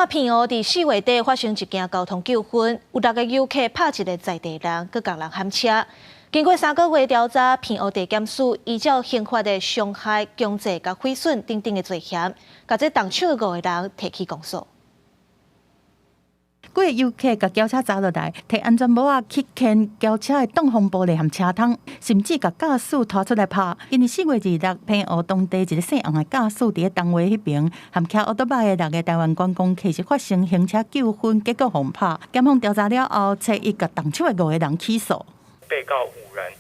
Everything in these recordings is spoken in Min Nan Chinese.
看澎湖佇4月底發生一件交通糾紛，有六个遊客拍一个在地人，閣共人撼車。經過3個月調查，澎湖地檢署依照刑法的傷害、強制佮毀損等等的罪嫌，共這動手的五个人提起公訴。幾个遊客共轎車砸落來，提安全帽仔去掀轎車的擋風玻璃和車窗，甚至共駕駛拖出來拍。今年4月26，澎湖當地一个姓洪的駕駛佇咧東華彼爿，和騎歐多擺的六个台灣觀光客是發生行車糾紛，結果予拍。檢方調查了後，初一共動手的五个人起訴。被告五人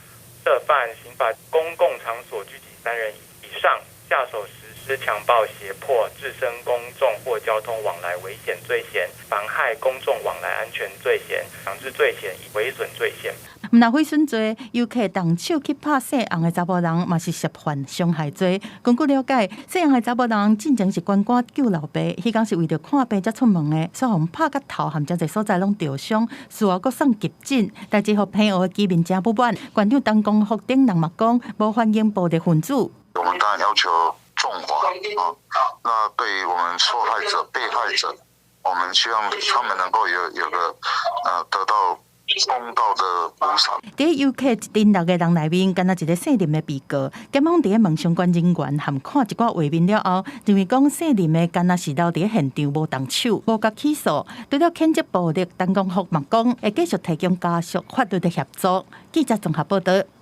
涉犯刑法公共場所聚集三人以上，下手實施強暴、脅迫、致身公眾或交通往來危險罪嫌、妨害公眾往來安全罪嫌、強制罪嫌、毀損罪嫌。毋但毀損罪，遊客動手去拍姓洪的查埔人，嘛是涉犯傷害罪。根據了解，姓洪的查埔人進前是關趕救老爸，彼工是為著看病才出門的，煞予拍甲頭和誠濟所在攏著傷，事後閣送急診。代誌予澎湖的居民誠不滿，縣長陳光福等人嘛講，無歡迎暴力分子。我們當然要求重罰啊！那對於我們受害者、被害者，我們希望他們能夠有個得到公道的補償。佇遊客一陣六个人內面，敢若一个姓林的被告。檢方佇咧問相關人員含看一寡畫面了後，認為講姓林的敢若是留佇咧現場無動手，無共起訴。除了譴責暴力，陳光福嘛講會繼續提供家屬法律的協助。記者綜合報道。